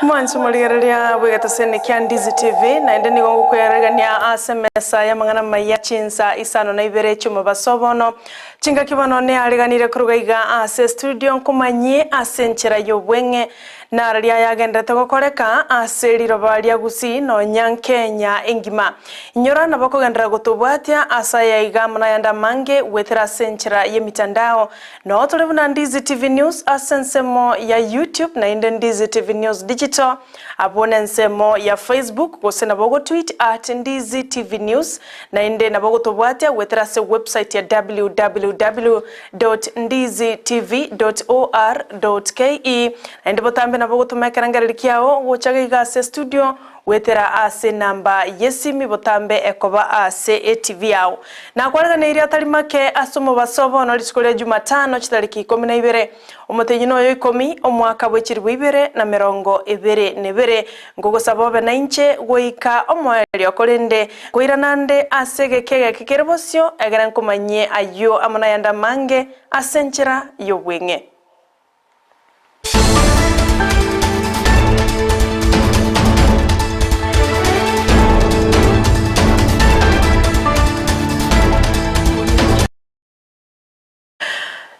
Mwanche morigereria bw'egeteseni kia Ndizi TV, naende nigo ngokweregania ase emesa y'amang'ana maya chinsa isano na ibere chi'omobaso bono. Chingaki bono neareganire koruga iga ase estudio nkomanyie ase enchera y'obweng'e nararia ayagenderete gokoreka ase riroba ria Gusii nonya Kenya engima. Inyora nabo kogenderera gotobwatia ase aya iga amo nayande amange goetera ase enchera y'emitandao Noo tore buna Ndizi TV News ase ensemo ya YouTube naende Ndizi TV News Digital abwo nensemo ya Facebook gose nabo ogotweet at Ndizi TV News naende nabo ogotobwatia goetera ase website ya www dot ndizi tv dot or dot ke naende botambe nabo ogotoma ekerengererio kiao gocha gaiga ase estudio Goetera ase enamba y'esimi botambe ekoba ase etivi yao. Nakwareganeirie atari make ase omobaso bono rituko ria Jumatano chitariki ikomi na ibere, omotenyi noyo ikomi, omwaka bwe chilifu ibere na merongo ebere na ebere, nkogosaba obe nainche goika omoerio, korende nkoirana nde ase egeka egeke kere bosio, egere nkomanyie ayio amo nayande amange ase enchera y'obweng'e.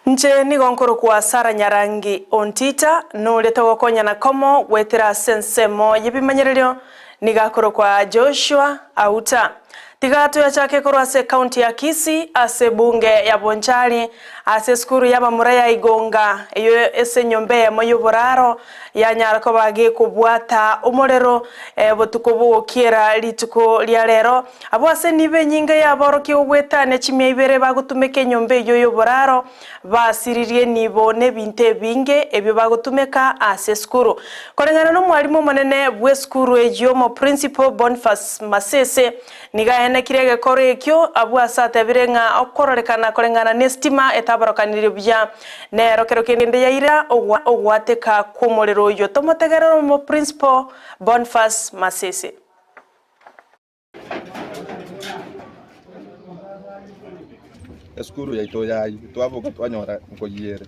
Inche nigo nkorokwa Sarah Nyarangi Ontita, noria togokonyana komo goetera ase ensemo y'ebimanyererio, nigo akorokwa Joshua Auta. Tiga toyachake korwa ase ekaunti ya Kisii ase ebunge ya Bonchari ase esukuru y'abamura ya Igonga eyio ase enyomba eyemo y'oboraro yanyara koba gekobwata omorero botuko bogokiera rituko ria rero. Abwo ase nibo enyinga y'aborokia gogwetania chimia ibere bagotumeka enyomba eyio y'oboraro Basiririe nibo nebinto ebinge ebio bagotumeka ase esukuru. Koreng'ana nomwalimu omonene bw'esukuru eyio omoprinciple Boniface Masese nigo aenekire egekoro ekio abwo ase atebire ng'a okororekana koreng'ana nesitima etaborokanirie buya nero kero kende yaira ogwateka kw'omorero oyio. Tomotegerere omoprinciple Boniface Masese. Esukuru yaito yayi twaboka twanyora nkoyiere.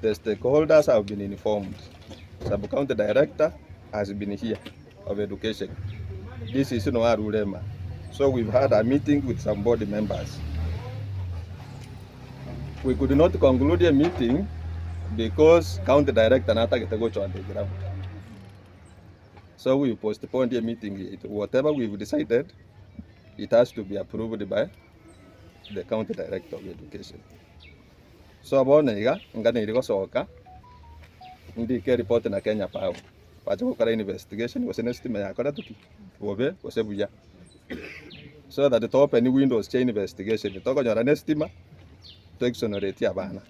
The stakeholders have been informed. Sub county director has been here of education. DCC no arure ema. So we've had a meeting with some board members. We could not conclude a meeting because county director natagete gocha on the ground. So we postponed a meeting yaito. Whatever we've decided, it has to be approved by the county director of education. So bono iga, nganeirie gosoka, ndike report na Kenya Power, bache gokora investigation gose ne estima yakoretwe ki? Bobe gose buya. So that to open windows chia investigation, tokonyora ne estima, to exonerate abana.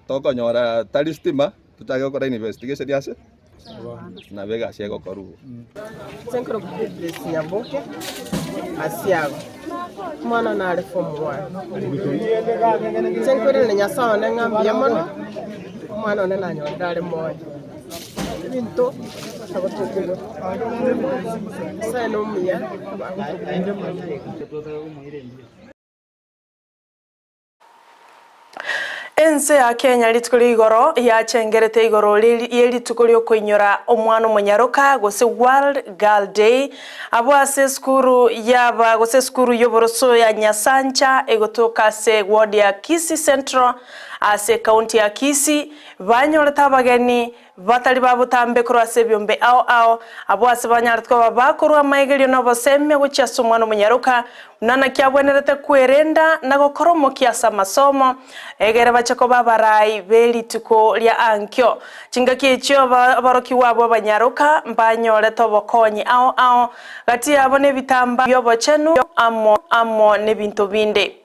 Tokonyora tari stima, tochake gokora investigation ase. Nabo egasi egokorwa bo. Inche nkorokwa Beatrice Nyaboke Asiago, omwana one are form one. Inche nkoiraneria Nyasae one ng'a mbuya mono, omwana one nanyorire are moyo. Ebinto nabo tokogora, Nyasae nomuya abagotokonya. Ense ya Kenya rituko ria igoro yachengerete igoro ye rituko riokoinyora omwana omonyaroka gose World Girl Day abwo ase esukuru yaba gose esukuru y'oboroso ya Nyasancha egotoka ase ward ya Kisii Central ase ekaunti ya Kisii banyorete abageni Batari ba botambe korwa ase ebiombe ao ao, abwo ase banyarete koba bakorua amaigerio na obosemia gochia ase omwana omonyaroka, buna naki abwenerete kwerenda na gokora omokia ase amasomo, egere bache koba abarai be rituko ria ankio. Chingaki echio aborokigwa abwo abanyaroka mbanyorete obokonyi ao ao, gati yabo nebitambaa bi'obochenu amo amo nebinto binde.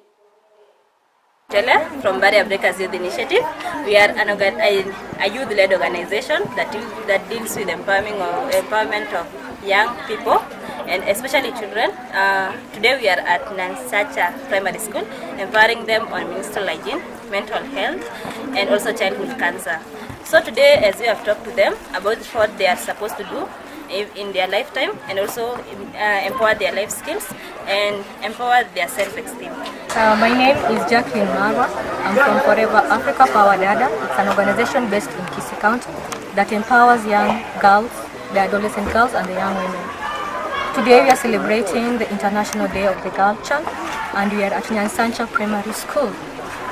Tele from Barrier Breakers Youth Initiative. We are an organ, a, a youth-led organization that, that deals with empowering of, empowerment of young people and especially children. Uh, today we are at Nyansacha Primary School, empowering them on menstrual hygiene, mental health, and also childhood cancer. So today, as we have talked to them about what they are supposed to do in their lifetime and also uh, empower their life skills and empower their self-esteem. Uh, my name is Jacqueline Marwa. I'm from Forever Africa Power Dada. It's an organization based in Kisii County. that empowers young girls, the adolescent girls and the young women. Today we are celebrating the International Day of the Girl Child and we are at Nyansancha Primary School.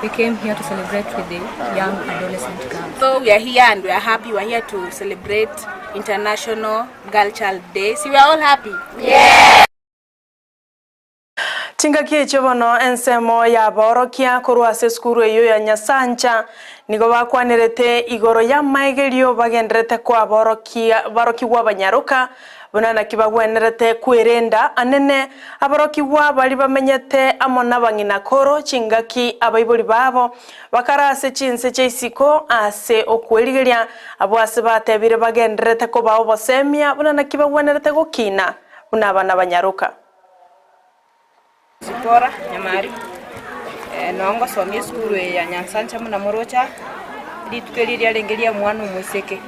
We came here to celebrate with the young adolescent girls. So we are here and we are happy. We are here to celebrate International Girl Child Day. See, we are all happy. Yeah! Chingaki echio bono ensemo y'aborokia korwa ase esukuru eyio ya Nyasancha nigo bakwanerete igoro y'amaegerio bagenderete koa aborokia aborokigwa abanyaroka buna naki bagwenerete kwerenda anene aborokigwa baria bamenyete amo nabang'ina koro chingaki abaibori babo bakare ase chinse chia isiko ase okwerigeria abwo ase batebire bagendererete kobaa obosemia buna naki bagwenerete gokina buna abana abanyaroka. Zipporah Nyamari, Noo ngosomia esukuru eye ya Nyansancha buna moroche aa, rituko eri riarenge ria omwana omoiseke.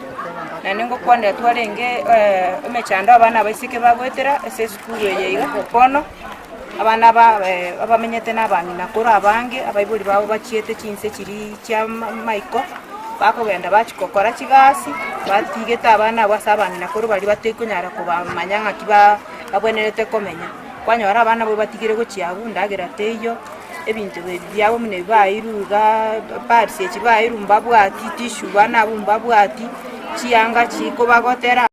Naende ngokwanera twarenge emechando abana abaiseke bagoetera ase esukuru eye iga, bono abana aba abamenyete na abang'ina korwa abange, abaibori babo bachiete chinse chiria chia amaiko, bakogenda bachia gokora chigasi, batigete abana abwo ase abang'ina korwa baria batekonyara kobamanya ng'aki ba babwenerete komenya. Kwanyora abana abwo batigire gochia abwo, endagera teiyo, ebinto ebi biabo buna ebi bairwe igaa, pads echi bairwe mbabwati, tissue bana abwo mbabwati, chianga chikobagotera.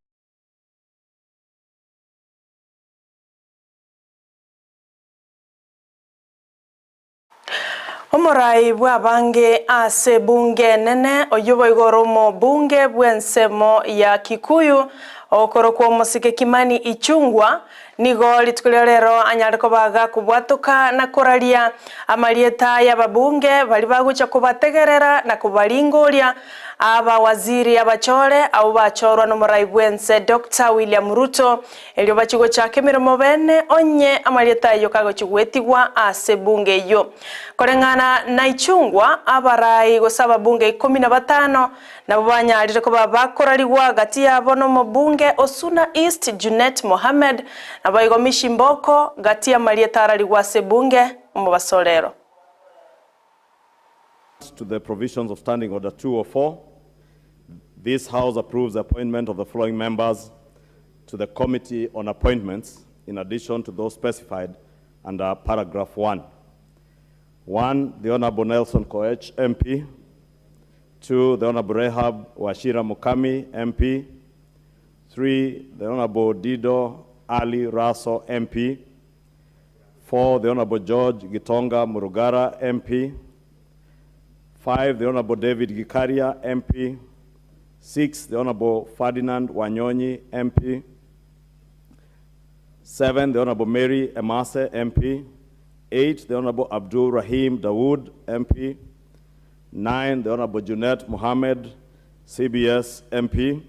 Omorai bw'abange ase ebunge enene, oyio boigo ore omobunge bw'ensemo ya Kikuyu, okorokwa omosike Kimani Ichung'wa, nigo rituko ria rero anyare koba gakobwatoka na koraria amarieta y'ababunge baria bagocha kobategerera na kobaringoria abawaziri abachore abwo bachorwa nomorai bw'ense Doctor William Ruto Erio bachie gochaka emeremo bene, onye amarieta ayio kagochia goetigwa ase ebunge eyio. Koreng'ana na Ichung'wa, abarai gose ababunge ikomi na batano nabwo banyarire koba bakorarigwa gati yabo nomobunge o Suna East Junet Mohammed, naboigo Mishi Mboko gati y'amarieta ararigwe ase ebunge omobaso rero. To the provisions of Standing Order 204, this House approves the appointment of the following members to the Committee on Appointments in addition to those specified under paragraph 1. 1, the Honorable Nelson Koech, MP. 2, the Honorable Rehab Wachira Mukami, MP. 3, the Honorable Dido Ali Raso, MP. 4, the Honorable George Gitonga Murugara, MP. 5, the Honorable David Gikaria, MP. 6, the Honorable Ferdinand Wanyonyi, MP. 7, the Honorable Mary Emase, MP. 8, the Honorable Abdul Rahim Dawood, MP. 9, the Honorable Junet Mohammed, CBS, MP.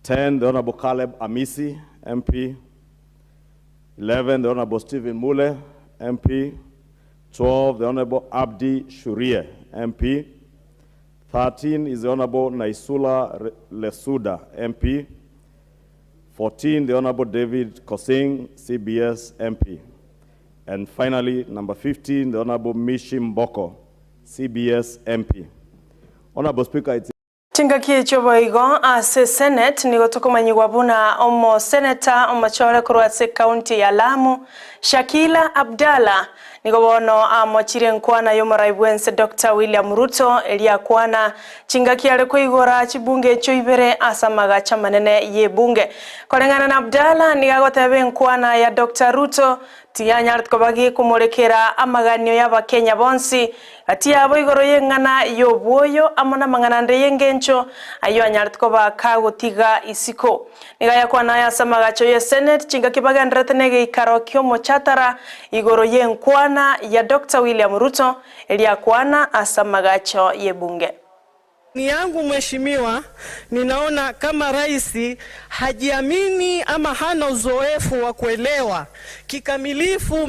10, the Honorable Caleb Amisi, MP. 11, the Honorable Stephen Mule, MP. 12, the Honorable Abdi Shurie, MP. 13 is the Honorable Naisula Lesuda, MP. 14, the Honorable David Kosing, CBS, MP. And finally, number 15, the Honorable Mishi Mboko, CBS, MP. Honorable Speaker, it's Chingaki echio boigo ase Senate nigo tokomanyigwa buna omoseneta omochore korwa ase county ya Lamu Shakila Abdalla nigo bono amochire enkwana y'omorai bwense Doctor William Ruto eria akwana chingaki are koigora chibunge echio ibere ase amagacho amanene y'ebunge. Koreng'ana na Abdalla nigo agoteba enkwana ya Doctor Ruto Tiyanyarete koba gekomorekera amaganio y'Abakenya bonsi, gati yabo igoro y'eng'ana y'obwoyo amo namang'ana ande y'engencho ayio anyarete koba kagotiga isiko. Nigo ayakwana aya ase amagacho ye Senate chingaki bagendererete negeikaro ki'omochatara igoro y'enkwana ya Doctor William Ruto eria akwana ase amagacho y'ebunge. Ni yangu mheshimiwa, ninaona kama rais hajiamini ama hana uzoefu wa kuelewa kikamilifu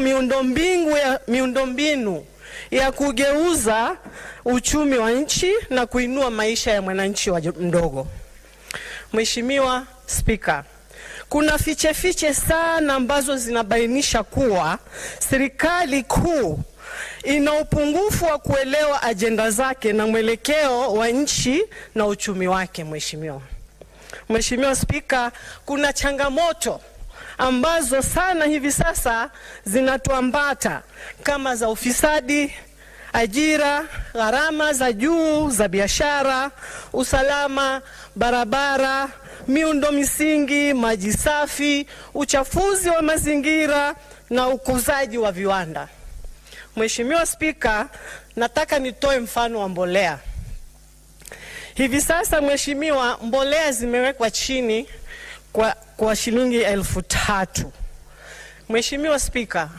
miundombinu ya kugeuza uchumi wa nchi na kuinua maisha ya mwananchi wa mdogo. Mheshimiwa Spika, kuna fiche fiche sana ambazo zinabainisha kuwa serikali kuu ina upungufu wa kuelewa ajenda zake na mwelekeo wa nchi na uchumi wake. Mheshimiwa Mheshimiwa Spika, kuna changamoto ambazo sana hivi sasa zinatuambata kama za ufisadi, ajira, gharama za juu za biashara, usalama, barabara, miundo misingi, maji safi, uchafuzi wa mazingira na ukuzaji wa viwanda. Mheshimiwa Spika, nataka nitoe mfano wa mbolea. Hivi sasa Mheshimiwa, mbolea zimewekwa chini kwa shilingi 3,000. Mheshimiwa Spika,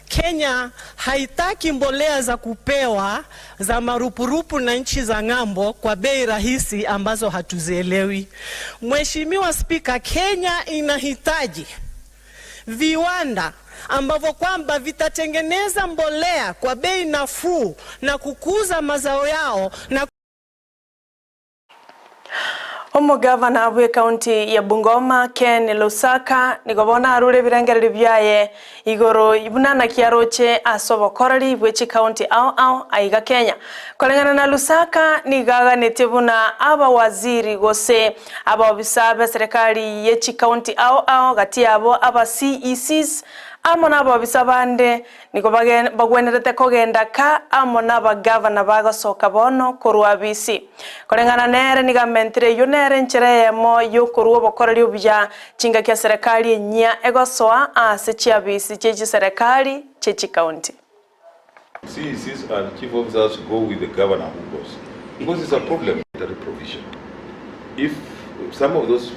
Kenya haitaki mbolea za kupewa za marupurupu na nchi za ng'ambo kwa bei rahisi ambazo hatuzielewi. Mheshimiwa Spika, Kenya inahitaji viwanda ambavyo kwamba vitatengeneza mbolea kwa bei nafuu na kukuza mazao yao na Omugavana bwe county ya Bungoma Ken Lusaka nigobona arure ebirengererio biaye igoro bunana kiaroche ase obokoreri bwe chikaunti ao ao aiga Kenya. Koreng'ana na Lusaka nigaganete buna abawaziri gose abaobisa be serikali ye chikaunti ao ao gati yabo aba CECs amo n'abobisa bande nigo bagwenerete kogenda ka amo n'abagavana bagosoka bono korwa bisi. Koreng'ana nere nigamentire eyo nere enchera eyemo yokorwa obokoreri obuya chingaki ya serikali enyia egosoa ase chiabisi chie chiserikali chie chikaunti. CECs and chief officers go with the governor who goes, because it's a problem. Provision. If some of those,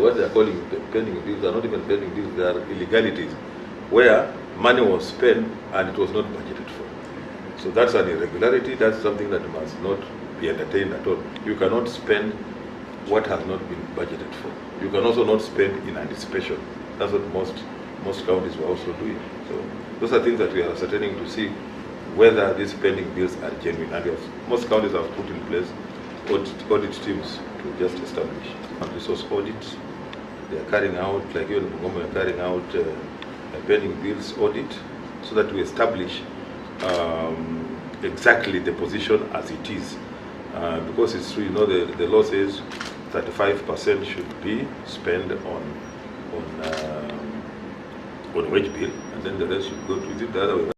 what they are calling pending bills, are not even pending bills, they are illegalities, where money was spent and it was not budgeted for. So that's an irregularity, that's something that must not be entertained at all. You cannot spend what has not been budgeted for. You can also not spend in anticipation. That's what most counties were also doing. So those are things that we are ascertaining to see whether these pending bills are genuine. And most counties have put in place audit teams to just establish. And resource audit, they are carrying out, like even Bungoma, are carrying out a pending bills audit so that we establish exactly the position as it is. Because it's true, the law says 35% should be spent on wage bill, and then the rest should go to it the other way.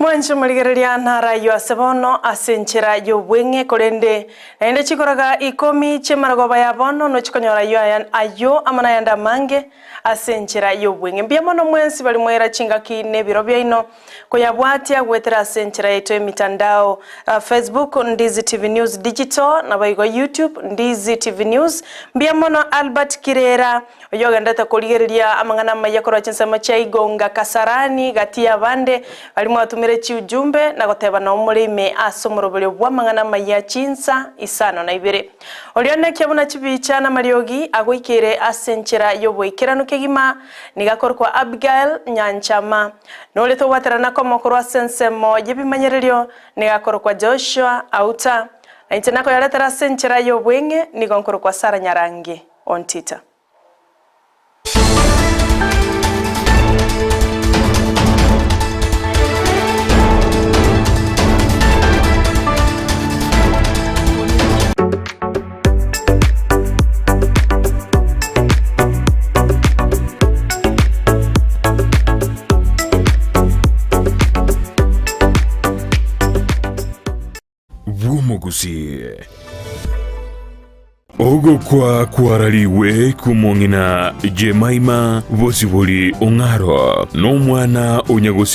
Mwancho morigereria narayo ase bono ase enchera ya obweng'e korende naende chikoraga ikomi chiamaragoba ya bono nochikonyora ayo ayo amo nayande amange ase enchera ya obweng'e. Mbuya mono mwensi bari mwera chingaki na ebiro biaino koyabwatia gwetera ase enchera yaito emitandao Facebook Ndizi TV News Digital nabo igo YouTube Ndizi TV News. Mbuya mono Albert Kirera oyo ogendete korigereria amang'ana amaya korwa chinsemo chia Igonga Kasarani gati ya bande bari mwatumire chiujumbe na goteba na omorime ase omoroberio bwa amang'ana amaya chinsa isano na ibere. Oria kiabuna chibicha na mariogi agoikere ase enchera ya oboikeranu kegima nigakorwa Abigail Nyanchama nore togwaterana komokorwa ase ensemo yebimanyererio nigakorwa Joshua Auta na inche nakoyaretera ase enchera ya obweng'e nigo nkorokwa Sara Nyarangi ontita. Bwomogusi ogokwa kwarariwe kumong'ina Jemaima Bosibori Ong'aro n'omwana onyagosi.